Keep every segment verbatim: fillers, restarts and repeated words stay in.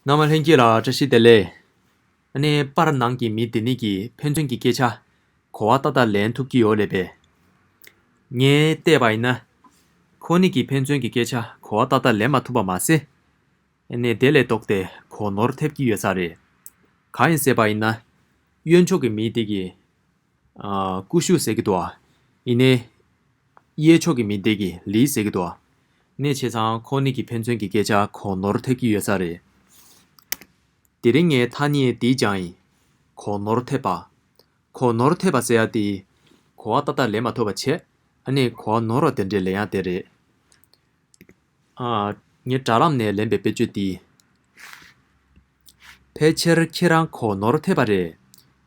རྣམ་པ་ལྷན་རྒྱས་ལ་བཀྲ་ཤིས་བདེ་ལེགས། ཨ་ནི་པར་ནང་གི་མི་དེ་ནི་གི་ཕན་ཚུན་གྱི་སྐད་ཆ་གོ་བ་ཏག་ཏག་ལེན་ཐུབ་ཀྱི་ཡོད་ལེ་པས། ངས་བལྟས་པ་ཡིན་ན། ཁོ་གཉིས་ཀྱིས་ཕན་ཚུན་གྱི་སྐད་ཆ་གོ་བ་ཏག་ཏག་ལེན་མ་ཐུབ་པ་མ་ཟད། ཨ་ནི་དེ་ལས་ལྡོག་སྟེ་གོ་ནོར་ཐེབས་ཀྱི་ཡོད་ས་རེད། གང་ཡིན་ཟེར་བ་ཡིན་ན། གཡོན་ཕྱོགས་ཀྱི་མི་དེ་གིས། ཨ། ཀུ་ཤུ་ཟེར་གྱི་འདུག་ཨ། ཡིན་ནའི། གཡས་ཕྱོགས་ཀྱི་མི་དེ་གིས་ལི་ཟེར་གྱི་འདུག་ཨ། ནས་བྱས་ཙང་ཁོ་གཉིས་ཀྱི་ཕན་ཚུན་གྱི་སྐད་ཆ་གོ་ནོར་ཐེབས་ཀྱི་ཡོད་ས་རེད། དེ་རིང་ངས་ཐ་སྙད་འདི་སྦྱངས་ཡིན། གོ་ནོར་ཐེབས་པ། གོ་ནོར་ཐེབས་པ་ཟེར་ཡ་དེ། གོ་བ་ཏག་ཏག་ལེན་མ་ཐུབ་པ་བྱས། ཨ་ནི་གོ་བ་ནོར་བ་དེ་འདྲས་ལེན་ཡ་དེ་རེད། ཨ། ངས་དྲ་ལམ་ནས་ལེན་པའི་དཔེ་བརྗོད་འདི། ཕལ་ཆེར་ཁྱེད་རང་གོ་ནོར་ཐེབས་པ་རེད།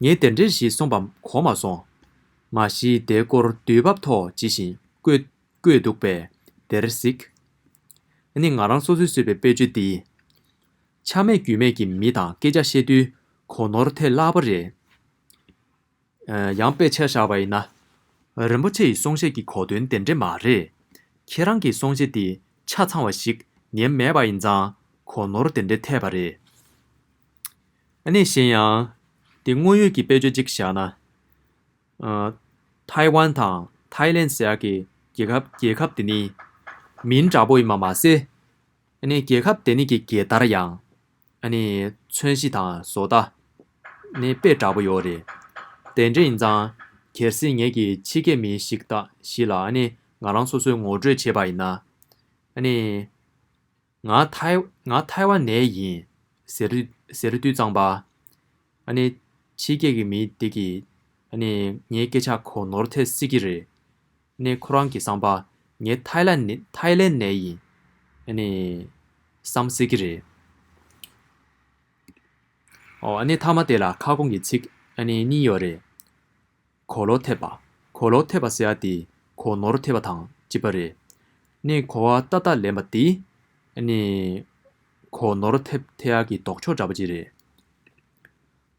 ངས་དེ་འདྲས་ཞིག་གསུངས་པ་གོ་མ་སོང་། མ་གཞི་དེའི་སྐོར་དུས་བབ་ཐོག་ཇི་བཞིན་བཀོད་བཀོད་འདུག་པས་དེར་གཟིགས། ཨ་ནི་ང་རང་སོ་སོས་བཟོས་པའི་དཔེ་བརྗོད་འདི། ཆ་མེད་རྒྱུས་མེད་ཀྱི་མི་དང་སྐད་ཆ་བཤད་དུས་གོ་ནོར་ཐེབས་སླ་པོ་རེད། ཡང་དཔེ་ཆ་བཞག་པ་ཡིན་ན། རིན་པོ་ཆེ་ཡི་གསུང་བཤད་ཀྱི་གོ་དོན་དེ་འདྲ་མ་རེད། ཁྱེད་རང་གི་གསུང་བཤད་དེ་ཆ་ཚང་བ་ཞིག་ཉན་མེད་པ་ཡིན་ཙང་གོ་ནོར་དེ་འདྲ་ཐེབས་པ་རེད། ཨ་ནི་གཞན་ཡང་། དེ་དངོས་ཡོད་ཀྱི་དཔེ་བརྗོད་ཅིག་བཞག་ན། ཨ། ཐའེ་ཝན་དང་ཐའི་ལེན་ཟེར་ཡག་གི་རྒྱལ་ཁབ་རྒྱལ་ཁབ་དེ་ནི་མིང་འདྲ་པོ་ཡིན་པ་མ་ཟད། ཨ་ནི་རྒྱལ་ཁབ་དེ་ནི་གི་རྒྱལ་དར་ཡང་། ཨ་ནི་མཚོན་གཞི་དང་བཟོ་ལྟ། ནི་དཔེ་འདྲ་པོ་ཡོད་རེད། དེ་འདྲ་ཡིན་ཙང་། གལ་སྲིད་ངེད་ཀྱི་ཕྱི་རྒྱལ་མི་ཞིག་དང་ཞིག་ལ་ཨ་ནི་ང་རང་སོ་སོས་ངོ་སྤྲོད་བྱས་པ་ཡིན་ན། ཨ་ནི། ང་ཐའེ་ང་ཐའེ་ཝན་ནས་ཡིན། ཟེར་དུས་ཟེར་དུས་ཙམ་པ། ཨ་ནི། ཕྱི་རྒྱལ་གྱི་མི་དེ་གིས། ཨ་ནི། ངའི་སྐད་ཆ་གོ་ནོར་ཐེབས་སྲིད་ཀྱི་རེད། ནས་ཁོ་རང་གི་བསམ་པ། ངས་ཐའི་ལན་ནས་ཐའི་ལན་ནས་ཡིན། ཨ་ནི། བསམ་སྲིད་ཀྱི་རེད། ཨོ། ཨ་ནི་མཐའ་མ་དེ་ལ་ཁ་སྐོང་གི་ཚིག་ཨ་ནི་གཉིས་ཡོད་རེད། གོ་ལོག་ཐེབས་པ། གོ་ལོག་ཐེབས་པ་ཟེར་ཡ་དེ་གོ་ནོར་ཐེབས་པ་དང་གཅིག་པ་རེད། ནི་གོ་བ་ཏག་ཏག་ལེན་པ་དེ། ཨ་ནི། གོ་ནོར་ཐེབས་ཐེབས་ཡ་གི་ལྡོག་ཕྱོགས་འདྲ་པོ་ཅིག་རེད།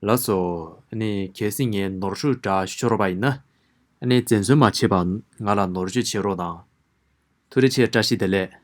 ལགས་སོ། ཨ་ནི་གལ་སྲིད་ངས་ནོར་འཁྲུལ་འདྲ་ཤོར་བ་ཡིན་ན། ཨ་ནི་འཛེམ་ཟོན་མ་བྱེད་པར་ང་ལ་ནོར་བཅོས་བྱེད་རོགས་གནང་། ཐུགས་རྗེ་ཆེ། བཀྲ་ཤིས་བདེ་ལེགས།